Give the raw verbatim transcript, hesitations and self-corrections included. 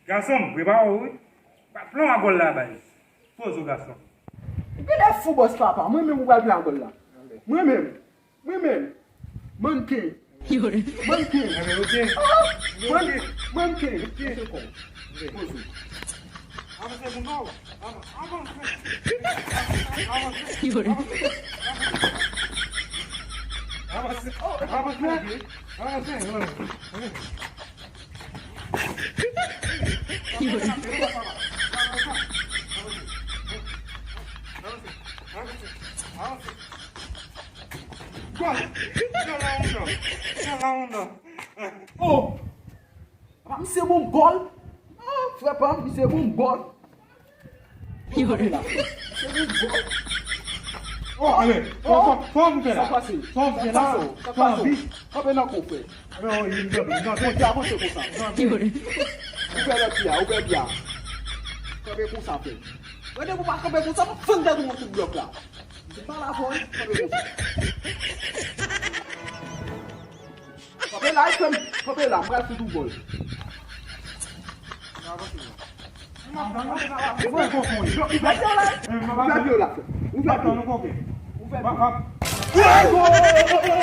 Gason m, prepare w wi. Pral plon a gòl la, baz. Poze w, gason. Ou genlè fou, bòs papa. Mwen menm ou pral plon a gòl la. Mwen menm. Mwen menm. Mannken. Mannken. Mannken. Mannken. Poze w. Avanse pou nou. Avanse. Avanse. Avanse. Avanse. Avanse. Gòl! Gòl la yon gòl! Gòl la yon gòl! Oh! Papa, misye bon gòl. Ah, frè pa m, misye bon gòl. Misye bon gòl. Oh, ale. Oh, fò, fò, fò m fè la. Sa pase? Fò m fè la. Sa pase? Sa pase? Kanpe nan kou, frè. Yo, yo, yo, yo, yo. Konsa, konsa, konsa. Ou fè lòt pye a, ou fè pye a. Kanpe konsa, frè. Gade pou pa kanpe konsa, m ap fann tèt ou yon kout blòk la. Se pa la fò, kanpe konsa. Kanpe la, frè m. Kanpe la, m pral fout ou gòl. Ou fè pye w la. Ou fè pye w la, frè. Ou fè pye w. Ou fè pye w.